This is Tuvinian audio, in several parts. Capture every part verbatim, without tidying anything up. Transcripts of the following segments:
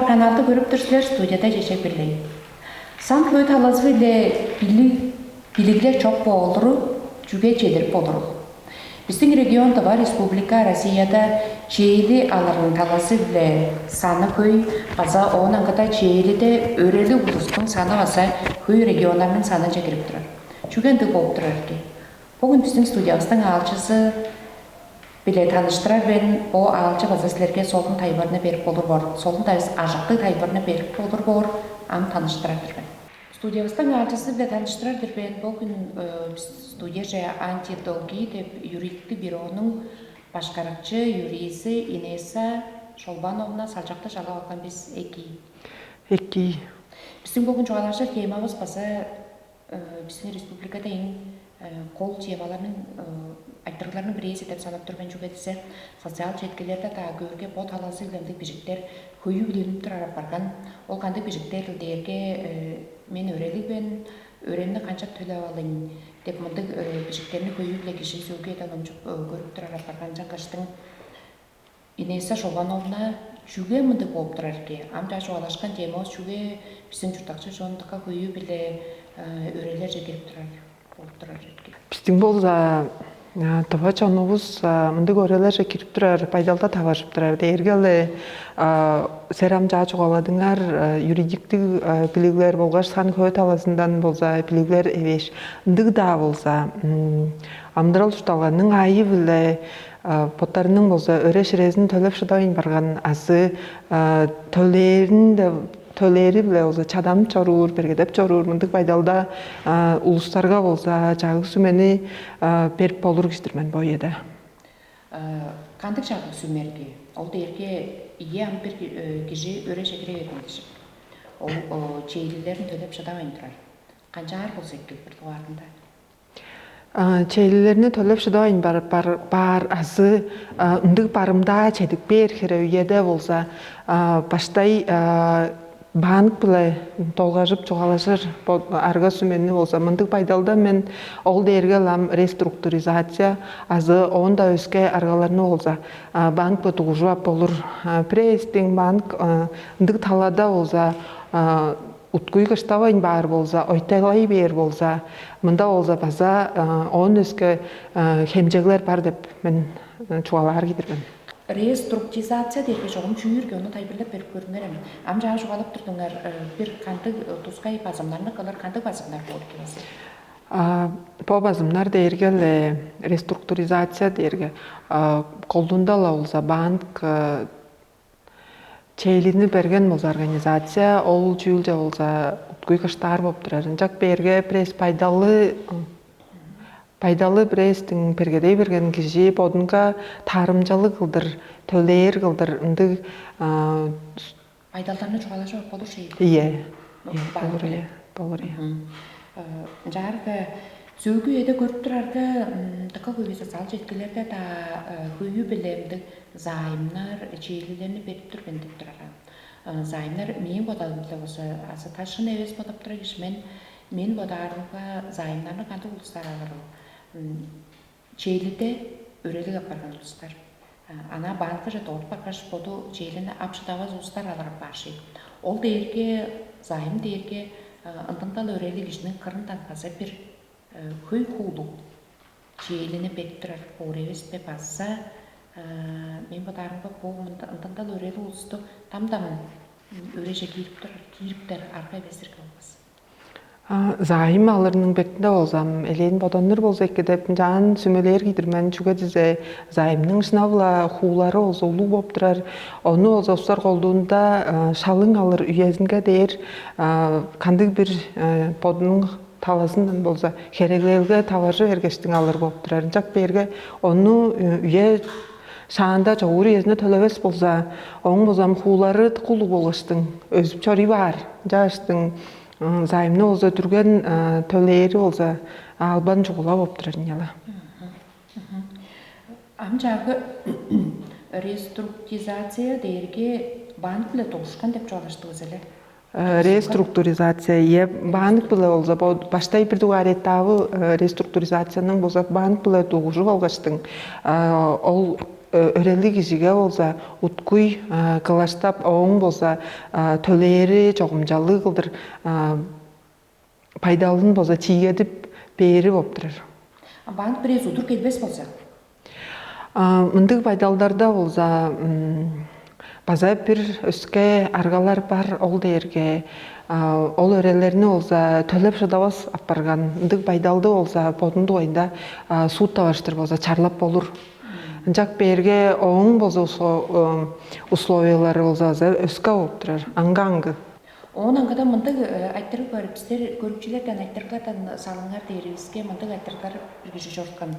Каналды көрүп тур силер, студияда Чечек Бирлей. Сан-хөө талазы-биле билиг билиглер чок болуру чүге чедирип болурул? Биздиң регион Тыва Республика Россияда чээли алырның талазы-биле саны хөй база оон аңгыда чээлиде өрелиг улустуң саны база хөй регионнарның санынче кирип турар. Чүге ындыг болуп турар эки? Бүгүн биздиң студиябыстың аалчызы биле таныштырар мен. Бо аалчы база силерге солун тайбарны берип болур боор. Солун тайбыс ажыктыг тайбарны берип болур боор. Ам таныштырар-дыр мен. Студиябыстың аалчызы биле таныштырар-дыр мен. Бо күн э, бис студияже антидолги деп юридиктик бюронуң башкарыкчы юристи Инесса Шолбановна Салчакты чалап алган бис эки. Эки. Биздин бо күн чугаалажыр темабыз база э, биздин республикада эң э, кол темаларның э, айтырыгларның бирээзи деп санап тур мен. Чүге десе социал четкилерде да көөрге бо талазы биле ындыг бижиктер хөйү билинип турар апарган. Ол кандыг бижиктер дээрге э, мен өрелиг мен, өремни канчап төлеп алыйн деп мындыг э, бижиктерни хөйү биле кижи сөөгү эден ончуп э, көрүп турар апарган. Чаңгыштың Инесса Шолбановна, чүге мындыг болуп турар эки? Ам чаа чугаалашкан темавыс чүге биздин чурттакчы чон дыка хөйү биле э, өрелерже кирип турар болуп турар эки? Биздин болза э, тыва чонувус э, мындыг өрелерже кирип турар, байдалда таваржып турар дээрге эле э, сер ам чаа чугааладыңар, э, юридиктик э, билиглер болгаш сан хөө талазындан болза билиглер эвеш. Ындыг-даа болза, м, амыдырал чуртталганның аайы биле а, боттарының болза өре-ширезин төлеп шыдавайн барган азы а, төлээрин төлээри-биле болза чаданып чоруур, бергедеп чоруур мындыг байдалда а, улустарга болза чагыг сүмени а, берип болур кижи-дир мен бо үеде. Кандыг чагыг сүмерги? Ол дээрге ийи ам бир э, кижи өреже кире берген кижи. Ол чейлилерин төлеп шыдавайн турар. Канчаар болза эки бир дугаарында? Чээлилерни төлеп шыдавайн бар, бар, баар азы ындыг барымдаа чедип бээр хире үеде болза, баштай банк-биле долгажып чугаалажыр арга сүмени болза, мындыг байдалда мен ол дээрге ылам реструктуризация азы оон-даа өске аргаларны болза банк-биле дугужуп ап болур. Прейстиң банк ындыг талада болза уткуй кыштавайн баар болза, ойталай бээр болза, мында болза база оон өске хемчеглер бар деп мен чугаалаар кидирбин. Реструктизация дээрге чогум чүүрге ону тайылбырлап берип көрүңер эми. Ам чаа чугаалап турдуңар бир кандыг тускай базымнарны кылыр, кандыг базымнар боор экен? Бо базымнар дээрге эле реструктуризация дээрге колдуунда-ла болза банк Чээлини берген болза организация ол чүүлче болза уткуй кыштаар болуп турар. Ынчак бээрге бирээс пайдалы пайдалы бирээстиң бергедей берген кижи бодунга таарымчалыг кылдыр, төлээр кылдыр ындыг Байдалдарны чугаалажып ап болур шейл. Ие. Болур ие. Болур ие. Ынчаарга сөөгү эде көрүп турарга дыка хөй социал четкилерде да хөйү билемдик займнар, чээлилерни берип тур бен деп турар. Займнар мээң бодалымда болза азы ташын эвес бодап турар кижи мен мен бодаарымга займнарны кандыг улустар алырыл? Чээлиде өрелиг апарган улустар. Ана банкыже дооруп баргаш боду чээлине ап шыдавас улустар алырып баар шег. Ол дээрге зайым дээрге ындыңдал өрелиг кижиниң кырындан база бир хөй хуулуг чээлини беттирер боор эвеспе база мен бодаарымга бу ындыңдал өрелиг улусту дам-дам өреже киирип турар, киириптер арга эвес ирге болбас. Зайым алырның бетинде болзам, элээн бодоннур болза эки деп ынчаан сүмелээр кидир мен, чүге дизе зайымның шынап-ла хуулары болза улуг болуп турар. Ону болза устар колдуунда шалың алыр үезинге дээр кандыг бир бодунуң талазындан болза хереглелге таваржы бергештиң алыр болуп турар. Ынчак бээрге ону үе шаанда чогуур үезине төлевес болза, оң болзам хуулары кулуг болуштуң өзүп чорий баар. Ынчааштың займны болза дүрген төлээри болза албан чугула болуп турар ынчала. Ам чаагы реструктизация дээрге банк биле дугушкан деп чугаалаштывыс эле. Реструктуризация е банк биле болза баштай бир дугаар этабы реструктуризацияның болза банк биле дугужуп алгаштың ол Өрелиг кижиге болза уткуй кылаштап, ооң болза төлээри чогумчалыг кылдыр, пайдалын болза чиигедип бээри болуп турар. Банк бирээзи удур келбес болза? Мындыг байдалдарда болза база бир өске аргалар бар. Ол дээрге ол өрелерни болза төлеп шыдавас апарган ындыг байдалды болза бодун дугайында суд таварыштыр болза чарлап болур. Ынчак бээрге ооң болза условиялары болза өске болуп турар, аңгы-аңгы. Оон аңгыда мындыг айтырыг бар. Бистер көрүкчүлерден айтырыглардан салыңар дээривиске мындыг айтырыглар бир кижи чорткан.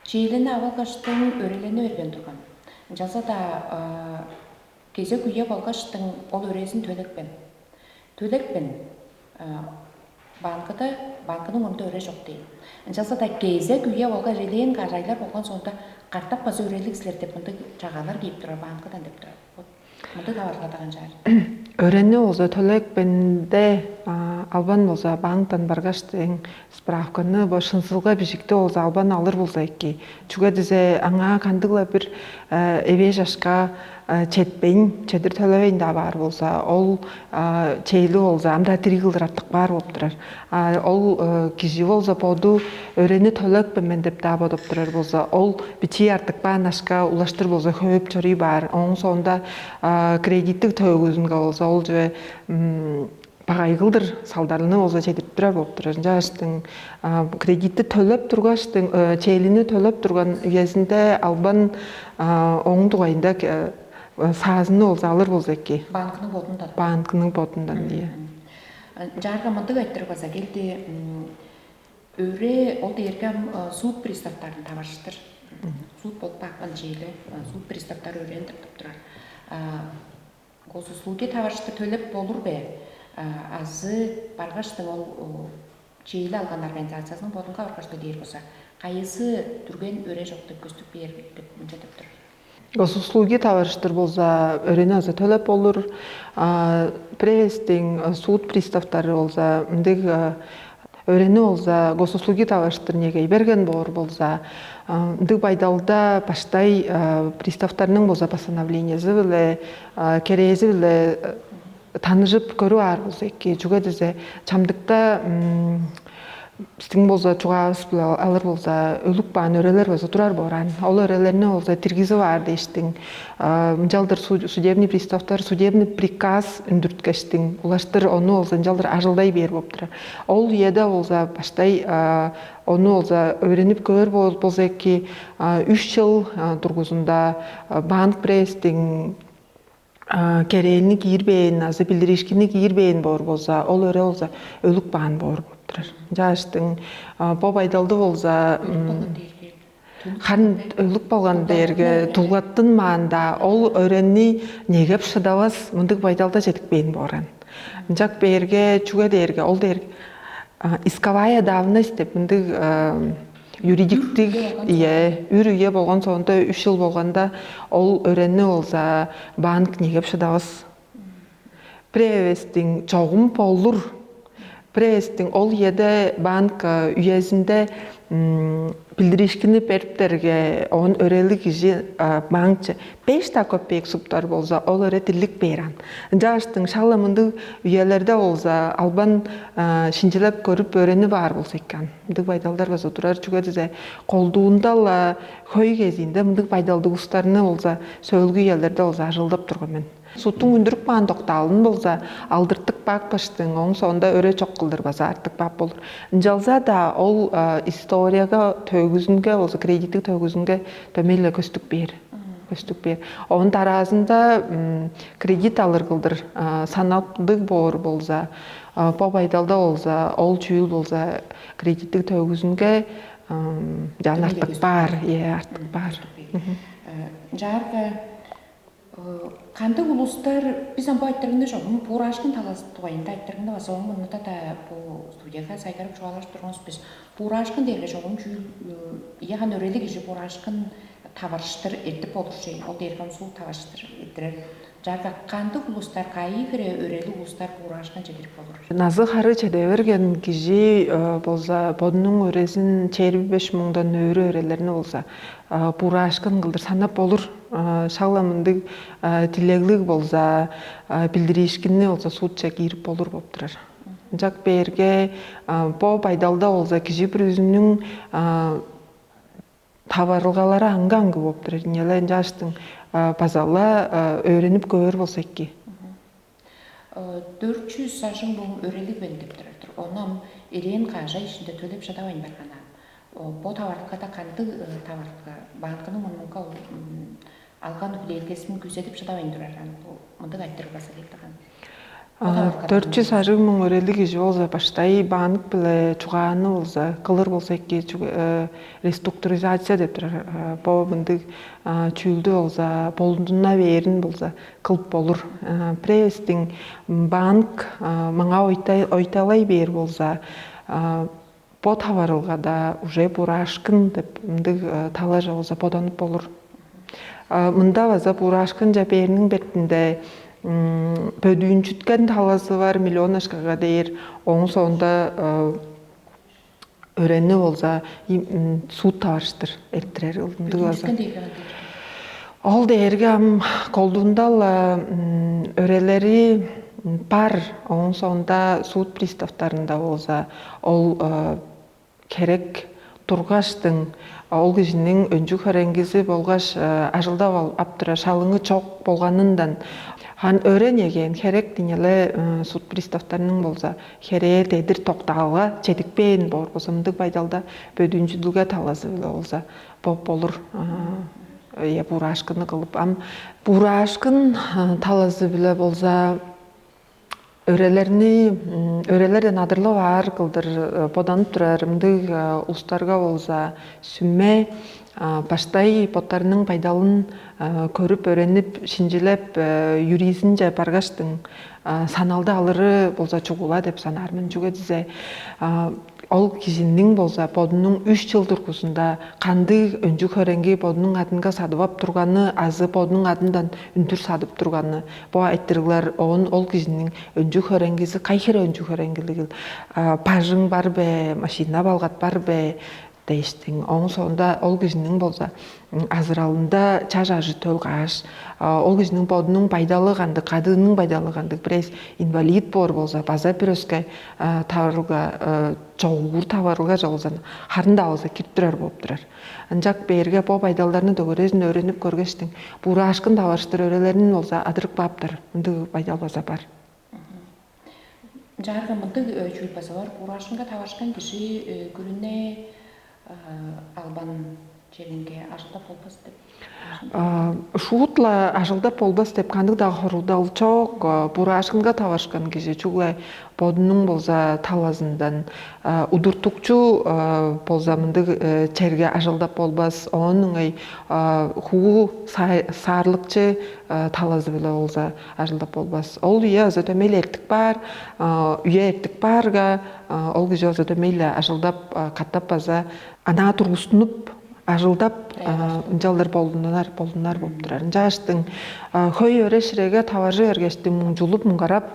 Чээлени ап алгаштың өрелени берген турган. Ынчалза-даа кезек үе болгаштың ол өрээзин төлепкен. Төлепкен. Банкыда банкының мурнунда өре чок дейн. Ынчалза-даа кезек үе болгаш элээн кажайлар болгон соонда катап база өрелиг силер деп мындыг чагаалар кээп турар банкыдан деп турар. Вот мындыг таварылгада канчаар? Өрени болза төлепкенде албан болза банктан баргаш дең справканы бо шынсылга бижикти болза албан алыр болза эки. Чүге дизе аңаа кандыг-ла бир эвээ жашка четпейн, чедир төлевейн-даа баар болза, ол чээли болза ам-даа дириг кылдыр артык баар болуп турар. Ол кижи болза боду өрени төлепкен мен деп-даа бодоп турар болза, ол бичии артык баан ашка улаштыр болза хөөп чоруй баар. Ооң соонда кредиттик төөгүзүнге болза ол чүве багай кылдыр салдарыны болза чедирип турар болуп турар. Ынчааштың кредитти төлеп тургаштың, чээлини төлеп турган үезинде албан ооң дугайында саазынны болза алыр болза эки. Банкының бодундан. Банкының бодундан дие. Жаарга мындыг айтырыг база келди. Өре ол дээрге ам суд приставтарын таварыштыр. Суд болуп баапкан чейле суд приставтары өрээндирип турар. Госуслуги таварышты төлеп болур бе? Азы баргаштың ол чейле алган организациясының бодунга баргаш төлээр болза, кайызы дүрген өре чок деп көстүп бээр деп мынча деп турар. Госуслуги таварыштыр болза, өрени азы төлеп болур. Превестиң суд приставтары болза, мындыг өрени болза госуслуги таварыштыр негей берген боор болза, ындыг байдалда баштай приставтарның болза постановлениези биле керээзи биле таныжып көрүп аар болза эки. Чүге дизе чамдыкта бистиң болза чугаавыс-биле алыр болза өлүк баан өрелер болза турар бооран. Ол өрелерни болза диргизип аар дээштиң. Мынчалдыр судебный приставтар судебный приказ үндүрткештиң улаштыр ону болза ынчалдыр ажылдай бээр болуп турар. Ол үеде болза баштай ону болза өөренип көөр болза эки. Үч жыл тургузунда банк пресстиң керээни киирбээн азы билдиришкини киирбээн боор болза, ол өре болза өлүк баан боор болуп турар. Ынчааштың бо байдалды болза харын өлүк болган дээрге тулгаттынмаанда ол өрени негеп шыдавас мындыг байдалда жетикпээн бооран. Ынчак бээрге чүге дээрге ол дээр исковая давность деп мындыг юридиктиг ие үр үе болгон соонда үч жыл болгонда ол өрени болза банк негеп шыдавас. Превестиң чогум болур. Превестиң ол иеде банк үезинде билдиришкини бериптерге оон өрелиг кижи банкче беш да копеек суптар болза ол эре дирлик бээр ан. Ынчааштың шала мындыг үелерде болза албан шинчилеп көрүп өрени баар болза экен. Мындыг байдалдар база турар чүге дизе колдуунда-ла хөй кезиинде мындыг байдалдыг устарны болза сөөлгү үелерде болза ажылдап турган мен. Суттуң үндүрүп каан доктаалын болза алдыртып баапкаштың, оң соонда өре чок кылдыр база артып баап болур. Ынчалза-даа ол историяга төөгүзүнге болза кредиттик төөгүзүнге дөмей-ле көстүк бээр. Көстүк бээр. Оон дараазында кредит алыр кылдыр санаптыг боор болза, бо байдалда болза, ол чүүл болза кредиттик төөгүзүнге жан артык баар, е артык баар. Жаарга кандыг улустар биз ам бо айтырыгны чогум буурашкын талазы дугайында айтырыгны база оң мурнунда да бу студияга сайгарып чугаалашып турганбыз биз. Буурашкын дээрге чогум чүүл ыяхан өрелиг кижи буурашкын таварыштыр эртип болур чей. Ол дээрге ам суу таварыштыр эртирер. Чарга кандыг улустар, кайы хире өрелиг улустар буурашкынче кирип болур? Назы хары чеде берген кижи болза бодунуң өрезин чээрби беш муңдан өрү өрелерни болза буурашкын кылдыр санап болур. Шагла мындыг тилеглиг болза билдириишкинни болза суутче киирип болур болуп турар. Ынчак бээрге бо байдалда болза кижи бүрүзүнүң таварылгалары аңгы-аңгы болуп турар. Ийне-ле ынчааштың база-ла өөренип көөр болза эки. Дөрт чүс ажыг муң өрелиг мен деп турар-дыр. Ону ам элээн каш ай ишинде төлеп шыдавайн барган аан. Бо таварылгада кандыг таварылга, банкының мурнунга ол алган хүлээлгезин күзедип шыдавайн турар аан. Бо мындыг айтырыг база келди аан. Дөрт чүс ажыг муң өрелиг кижи болза баштай банк биле чугааны болза кылыр болза эки, реструктуризация деп турар. Бо мындыг чүүлдү болза болдуна бээрин болза кылып болур. Престиң банк маңаа ойталай бээр болза, бо таварылгада уже бурашкын деп мындыг талажа болза боданып болур. Мында база бурашкынча бээриниң бертинде бөдүүнчүткен талазы бар миллионнашкага дээр, оң соонда өрени болза суут таварыштыр эрттирер ылдындыг база. Ол дээрге ам колдундал өрелери бар, оң соонда суут приставтарында болза ол херек тургаштың ол кижиниң өнчү хөреңгизи болгаш ажылдап ап турар шалыңы чок болганындан хан өрен эген херек динеле суд приставтарының болза херээ дедир токтаалга чедикпээн боор болза мындыг байдалда бөдүүнчүдүлге талазы-биле болза боп болур. Э бурашкыны кылып ам бурашкын талазы-биле болза өрелерни өрелерден адырлып аар кылдыр боданып турар ындыг улустарга болза сүмме баштай боттарының байдалын көрүп, өөренип, шинчилеп, юризинче баргаштың саналды алыры болза чугула деп санаар мен. Чүге дизе ол кижиниң болза бодунуң үч чыл дургузунда кандыг өнчү хөреңги бодунуң адынга садып ап турганы азы бодунуң адындан үндүр садып турганы бо айтырыглар оон ол кижиниң өнчү хөреңгизи кай хире өнчү хөреңгилигил, бажың бар бе, машина балгат бар бе дээштиң. Оон соонда ол кижиниң болза азыралында чаш ажы төл кааш, ол кижиниң бодунуң байдалы кандыг, кадыының байдалы кандыг, бирээс инвалид боор болза, база бир өске таварылга, чогуур таварылга чогулзан, харын-даа болза кирип турар болуп турар. Ынчак бээрге бо байдалдарны дөгерезин өөренип көргештиң, бураашкын таварыштыр өрелерин болза адырып кааптар. Ындыг байдал база бар. Ынчаарга мындыг чүүл база бар. Бураашкынга таварышкан кижи күрүне албан черинге ажылдап болбас деп. Шуут-ла ажылдап болбас деп кандыг-даа хорулдал чок. Бураашкынга таварышкан кижи чугула бодунуң болза талазындан удуртукчу болза мындыг черге ажылдап болбас. Оон ыңай хуу саарлыкчы талазы-биле болза ажылдап болбас. Ол үе азы дөмей-ле эртик баар, үе эртик баарга ол кижи болза дөмей-ле ажылдап катап база анаа тургустунуп ажылдап ынчалдыр болдунар болдунар болуп турар. Ынчааштың хөй өре ширеге таважы бергештиң муңчулуп муңгарап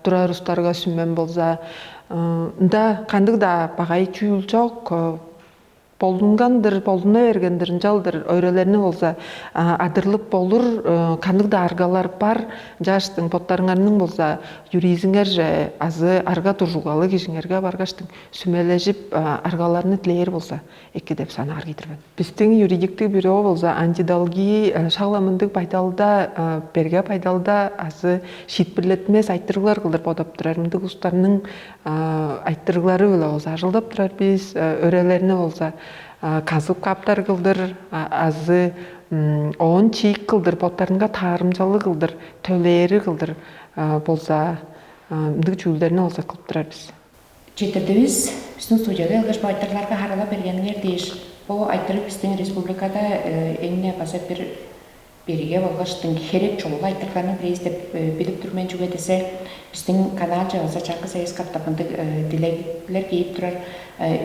турар устарга сүмем болза ында кандыг-даа багай чүүл чок. Болдунган-дыр, болдуна берген-дир, ынчалдыр өрелерни болза адырлып болур, кандыг-даа аргалар бар. Ынчааштың боттарыңарның болза юризиңерже азы арга дуржулгалы кижиңерге баргаштың сүмележип аргаларны дилээр болза эки деп санаар кидирбин. Бистиң юридиктиг бюро болза антидолги шагла мындыг байдалда, берге байдалда азы шиитпирлетмес айтырыглар кылдыр бодап турар. Мындыг устарның айтырыглары-биле болза ажылдап турар бис. Өрелерни болза казып каптар кылдыр азы оон чиик кылдыр боттарынга таарымчалыг кылдыр төлээри кылдыр болза мындыг чүүлдерни болза кылып турар бис. Четтирдивис биздин студияга келгеш бо айтырларга харыла бергениңер дээш. Бо айтырыг биздин республикада эңне база бир бериге болгаш дыңги херек чугула айтырыгларны бирээз деп билип тур мен. Чүге десе биздин каналче база чаңгыс эвес катап ындыг дилеглер кээп турар.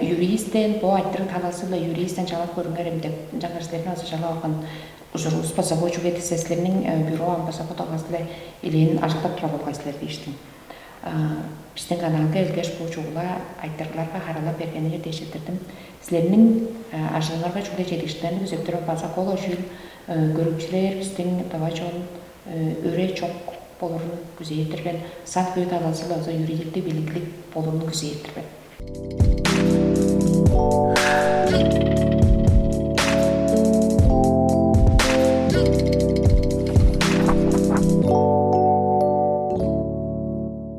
Юристтен бо айтырыг талазы-ла юристтен чалап көрүңерем деп ынчангаш силерге база чалап алган. ужурувус база бо чүге десе, силерниң бюро ам база бодагазы-биле элээн ажылдап турар болгай силер дээштиң. Биздин каналга келгеш, бу чугула айтырыгларга харалап бергениңер дээш четтирдим. Силерниң ажылыңарга чүгле чедиишкиннерни күзеп тур мен, база кол ошуул көрүкчүлер, биздин тыва чон өре чок болурун күзээр-дир мен, сак-үй талазы-биле база юридиктиг билиглиг болурун күзээр-дир мен.